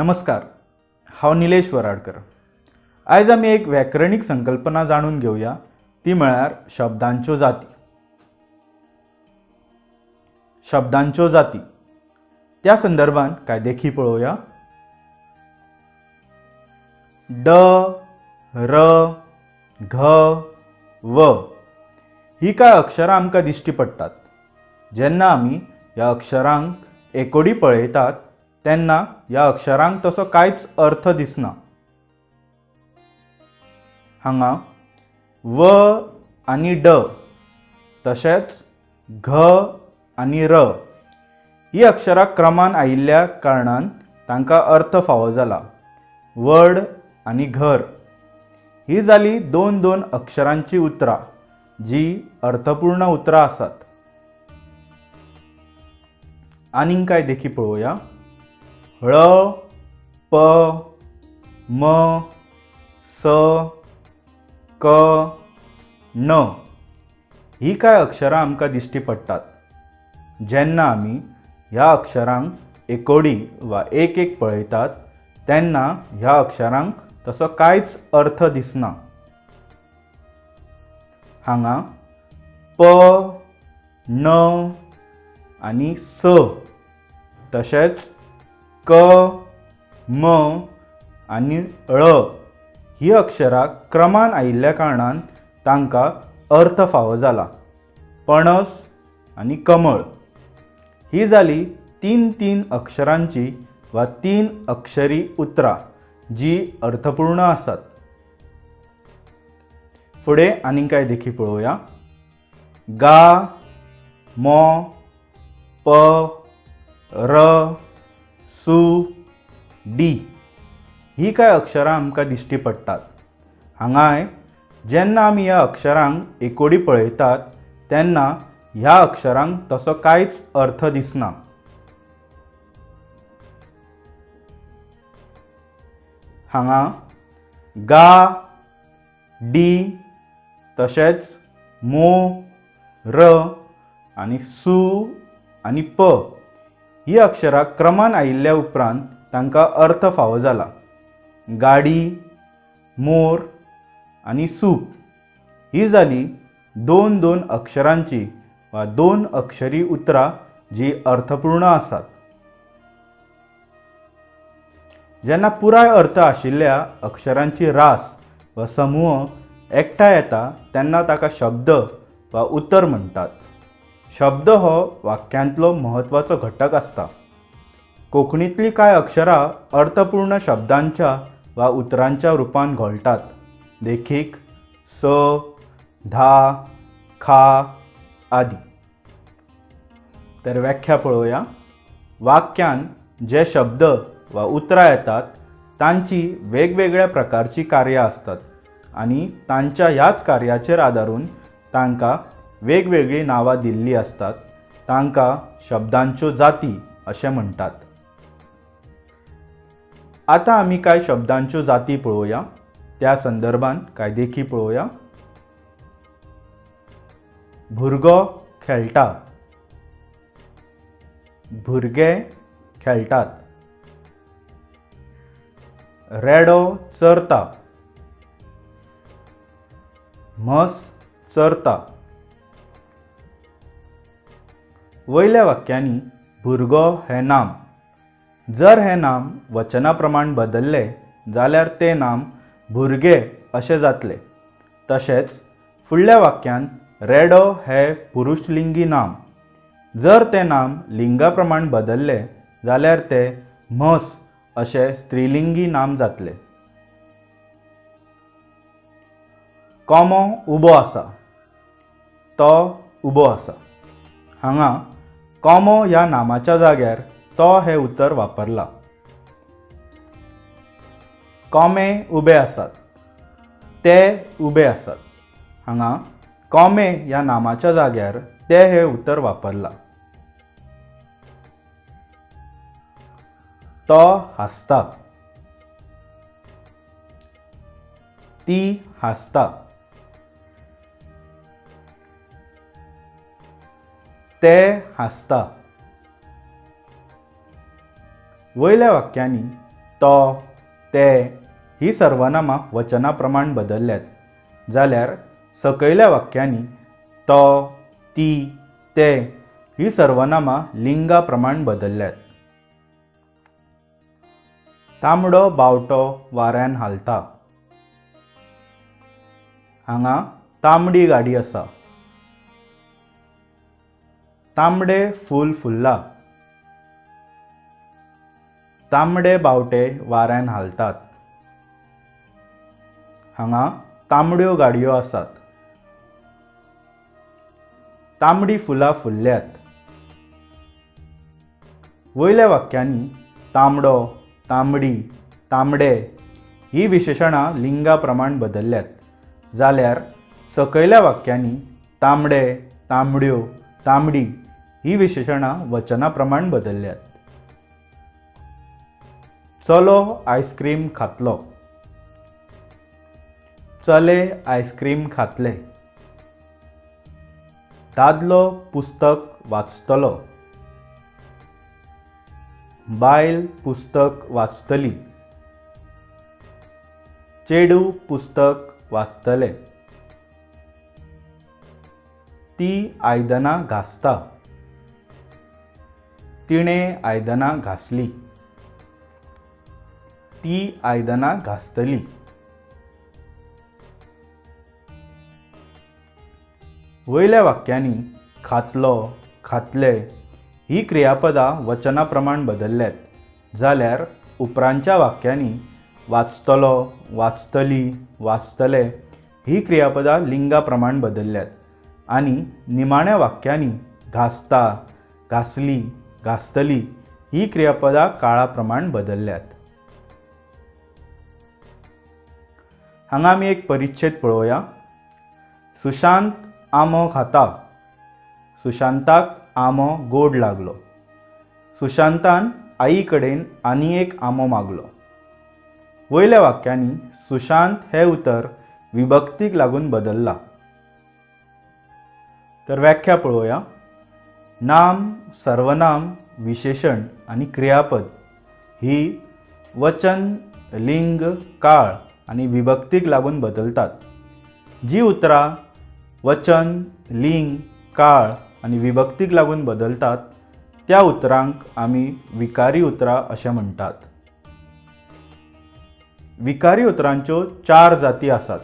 नमस्कार, हांव निलेश वराडकर. आयज आमी एक व्याकरणीक संकल्पना जाणून घेवया, ती म्हळ्यार शब्दांच्यो जाती. शब्दांच्यो जाती त्या संदर्भात कांय देखी पळोवया. ड, र, घ, व ही कांय अक्षरां आमकां दिश्टी पडटात. जेन्ना आमी ह्या अक्षरांक एकोडी पळयतात तेन्ना ह्या अक्षरांक तसो कांयच अर्थ दिसना. हांगा व आनी ड तशेंच घ आनी र ही अक्षरां क्रमान आयिल्ल्या कारणान तांकां अर्थ फावो जाला. वड आनी घर ही जाली दोन दोन अक्षरांची उतरां जी अर्थपूर्ण उतरां आसात. आनीक कांय देखी पळोवया. ळ, प, म, स, क, ण ही कांय अक्षरां आमकां दिश्टी पडटात. जेन्ना आमी ह्या अक्षरांक एकोडी वा एक एक पळयतात तेन्ना ह्या अक्षरांक तसो कांयच अर्थ दिसना. हांगा प, ण आनी स तशेंच क, म आनी ळ ही अक्षरां क्रमान आयिल्ल्या कारणान तांकां अर्थ फावो जाला. पणस आनी कमळ ही जाली तीन तीन अक्षरांची वा तीन अक्षरी उतरां जी अर्थपूर्ण आसात. फुडें आनीक कांय देखी पळोवया. गा, मो, प, र, सु, डी ही कांय अक्षरां आमकां दिश्टी पडटात. हांगाय जेन्ना आमी ह्या अक्षरांक एकोडी पळयतात तेन्ना ह्या अक्षरांक तसो कांयच अर्थ दिसना. हांगा गा, डी तशेंच मो, र आनी सु आनी प ही अक्षरां क्रमान आयिल्ल्या उपरांत तांकां अर्थ फावो जाला. गाडी, मोर आनी सूप ही जाली दोन दोन अक्षरांची वा दोन अक्षरी उतरां जी अर्थपूर्ण आसात. जेन्ना पुराय अर्थ आशिल्ल्या अक्षरांची रास वा समूह एकठांय येता तेन्ना ताका शब्द वा उतर म्हणटात. शब्द हो वाक्यांतलो म्हत्वाचो घटक आसता. कोंकणींतलीं कांय अक्षरां अर्थपूर्ण शब्दांच्या वा उतरांच्या रुपान घोळटात. देखीक स, धा, खा आदी. तर व्याख्या पळोवया. वाक्यान जे शब्द वा उतरां येतात तांची वेगवेगळ्या प्रकारचीं कार्यां आसतात आनी तांच्या ह्याच कार्याचेर आदारून तांकां वेगवेगळीं नांवां दिल्लीं आसतात. तांकां शब्दांच्यो जाती अशें म्हणटात. आतां आमी कांय शब्दांच्यो जाती पळोवया. त्या संदर्भात कांय देखी पळोवया. भुरगो खेळटा, भुरगे खेळटात. रेडो चरता, म्हस चरता. वयल्या वाक्यांनी भुरगो हें नाम, जर हें नाम वचना प्रमाण बदल्लें जाल्यार तें नाम भुरगे अशें जातलें. तशेंच फुडल्या वाक्यांत रेडो हें पुरुशलिंगी नाम, जर तें नाम लिंगा प्रमाण बदल्लें जाल्यार तें म्हस अशें स्त्रीलिंगी नाम जातलें. कोमो उबो आसा, तो उबो आसा. हांगा कोमो ह्या नामाच्या जाग्यार तो हें उतर वापरलां. कोमे उबे आसात, ते उबे आसात. हांगा कोमे ह्या नामाच्या जाग्यार ते हें उतर वापरलां. तो हांसता, ती हांसता. ते हांसता. वयल्या वाक्यांनी तो, ते ही सर्वनामां वचना प्रमाण बदलल्यात जाल्यार सकयल्या वाक्यांनी तो, ती, ते ही सर्वनामां लिंगा प्रमाण बदलल्यात. तांबडो बावटो वाऱ्यान हालता. हांगा तांबडी गाडी आसा. तांबडे फूल फुल्ला. तांबडे बावटे वाऱ्यान हालतात. हांगा तांबड्यो गाडयो आसात. तांबडी फुलां फुल्ल्यात. वयल्या वाक्यांनी तांबडो, तांबडी, तांबडे ही विशेशणां लिंगा प्रमाण बदलल्यात जाल्यार सकयल्या वाक्यांनी तांबडे, तांबड्यो, तांबडी ही विशेशणां वचना प्रमाण बदलल्यात. चलो आयस्क्रीम खातलो. चले आयस्क्रीम खातले. दादलो पुस्तक वाचतलो. बायल पुस्तक वाचतली. चेडूं पुस्तक वाचतले. ती आयदनां घासता. तिणें आयदनां घासली. ती आयदनां घासतली. वयल्या वाक्यांनी खातलो, खातले ही क्रियापदां वचना प्रमाण बदलल्यात जाल्यार उपरांतच्या वाक्यांनी वाचतलो, वाचतली, वाचतले ही क्रियापदां लिंगा प्रमाण बदलल्यात आनी निमाण्या वाक्यांनी घासता, घासली, घासतली ही क्रियापदां काळा प्रमाण बदलल्यात. हांगा आमी एक परिच्छेद पळोवया. सुशांत आंबो खाता. सुशांताक आंबो गोड लागलो. सुशांतान आई कडेन आनी एक आंबो मागलो. वयल्या वाक्यांनी सुशांत हें उतर विभक्तीक लागून बदलला. तर व्याख्या पळोवया. नाम, सर्वनाम, विशेशण आनी क्रियापद ही वचन, लिंग, काळ आनी विभक्तीक लागून बदलतात. जी उतरां वचन, लिंग, काळ आनी विभक्तीक लागून बदलतात त्या उतरांक आमी विकारी उतरां अशें म्हणटात. विकारी उतरांच्यो चार जाती आसात,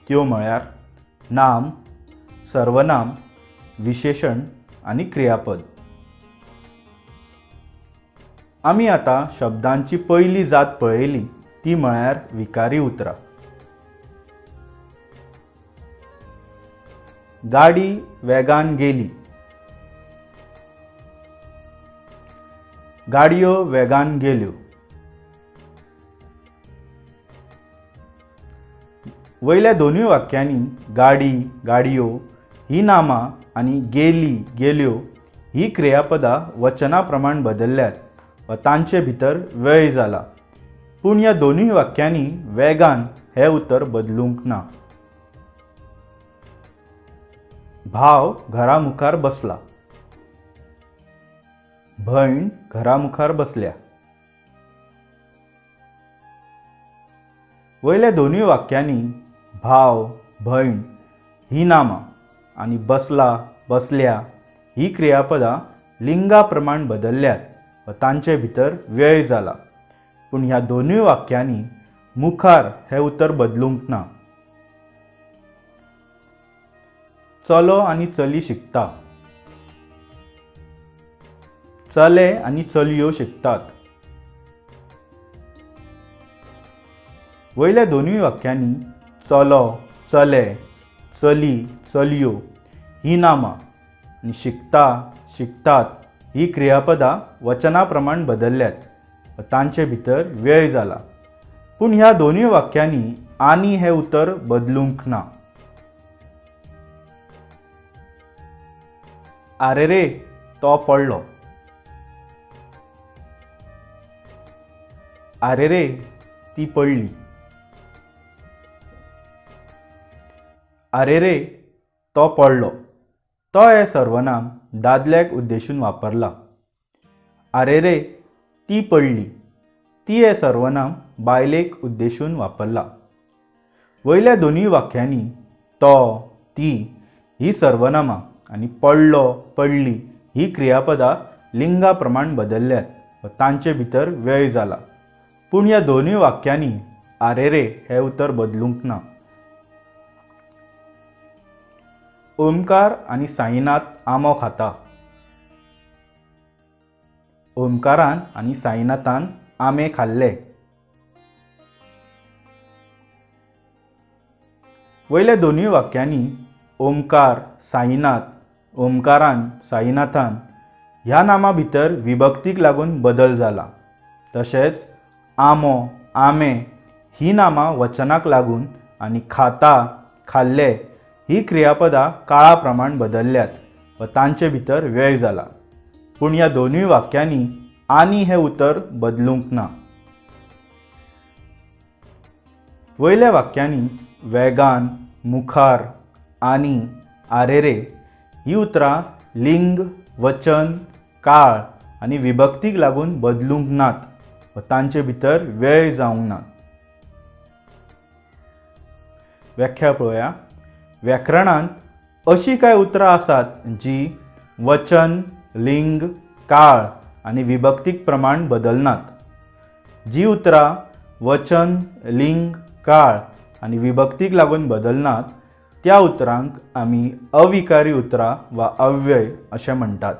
त्यो म्हळ्यार नाम, सर्वनाम, विशेशण आनी क्रियापद. आमी आतां शब्दांची पयली जात पळयली ती म्हळ्यार विकारी उतरां. गाडी वेगान गेली. गाडयो वेगान गेल्यो. वयल्या दोनूय वाक्यांनी गाडी, गाडयो ही नामां आनी गेली, गेल्यो ही क्रियापदां वचना प्रमाण बदलल्यात वा तांचे भितर व्यय जाला. पूण ह्या दोनूय वाक्यांनी वेगान हें उतर बदलूंक ना. भाव घरा मुखार बसला. भयण घरा मुखार बसल्या. वयल्या दोनूय वाक्यांनी भाव, भयण ही नामां आनी बसला, बसल्या ही क्रियापदां लिंगा प्रमाण बदलल्यात वा तांचे भितर व्यय जाला. पूण ह्या दोनूय वाक्यांनी मुखार हें उतर बदलूंक ना. चलो आनी चली शिकता. चले आनी चलयो शिकतात. वयल्या दोनूय वाक्यांनी चलो, चले, चली, चलयो ही नामां आनी शिकता, शिकतात ही क्रियापदां वचना प्रमाण बदलल्यात वा तांचे भितर व्यय जाला. पूण ह्या दोनूय वाक्यांनी आनी हें उतर बदलूंक ना. आरे रे, तो पडलो. आरे रे, ती पडली. आरे रे, तो पडलो. तो हें सर्वनाम दादल्याक उद्देशून वापरला. आरे रे, ती पडली. ती हें सर्वनाम बायलेक उद्देशून वापरलां. वयल्या दोनूय वाक्यांनी तो, ती हीं सर्वनामां आनी पडलो, पडली हीं क्रियापदां लिंगा प्रमाण बदल्ल्यांत वा तांचे भितर व्यय जाला. पूण ह्या दोनूय वाक्यांनी आरेरे हें उतर बदलूंक ना. ओमकार आनी साईनाथ आंबो खाता. ओमकारान आनी साईनाथान आंबे खाल्ले. वयल्या दोनूय वाक्यांनी ओमकार, साईनाथ, ओमकारान, साईनाथान ह्या नामां भितर विभक्तीक लागून बदल जाला. तशेंच आंबो, आंबे हीं नामां वचनाक लागून आनी खाता, खाल्ले हीं क्रियापदां काळा प्रमाण बदल्ल्यांत वा तांचे भितर व्यय जाला. पूण ह्या दोनूय वाक्यांनी आनी हें उतर बदलूंक ना. वयल्या वाक्यांनी वेगान, मुखार, आनी, आरेरे हीं उतरां लिंग, वचन, काळ आनी विभक्तीक लागून बदलूंक नात वा तांचे भितर व्यय जावंक ना. व्याख्या पळोवया. व्याकरणांत अशीं कांय उतरां आसात जीं वचन, लिंग, काळ आनी विभक्तीक प्रमाण बदलनात. जीं उतरां वचन, लिंग, काळ आनी विभक्तीक लागून बदलनात त्या उतरांक आमी अविकारी उतरां वा अव्यय अशें म्हणटात.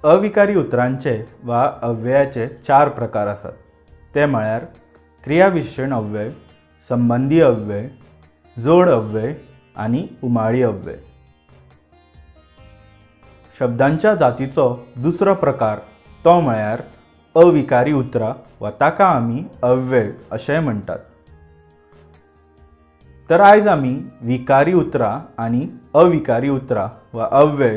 अविकारी उतरांचे वा अव्ययाचे चार प्रकार आसात. ते म्हळ्यार क्रियाविशेशण अव्यय, संबंदी अव्यय, जोड अव्यय आनी उमाळी अव्यय. शब्दांच्या जातीचो दुसरो प्रकार तो म्हळ्यार अविकारी उतरां वा ताका आमी अव्यय अशेंय म्हणटात. तर आयज आमी विकारी उतरां आनी अविकारी उतरां वा अव्यय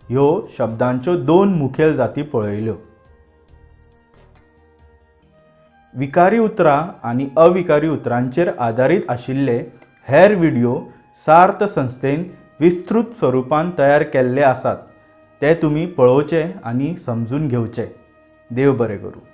ह्यो शब्दांच्यो दोन मुखेल जाती पळयल्यो. विकारी उतरां आनी अविकारी उतरांचेर आदारीत आशिल्ले हेर व्हिडियो सार्थ संस्थेन विस्तृत स्वरुपान तयार केल्ले आसात. ते तुमी पळोवचे आनी समजून घेवचे. देव बरें करूं.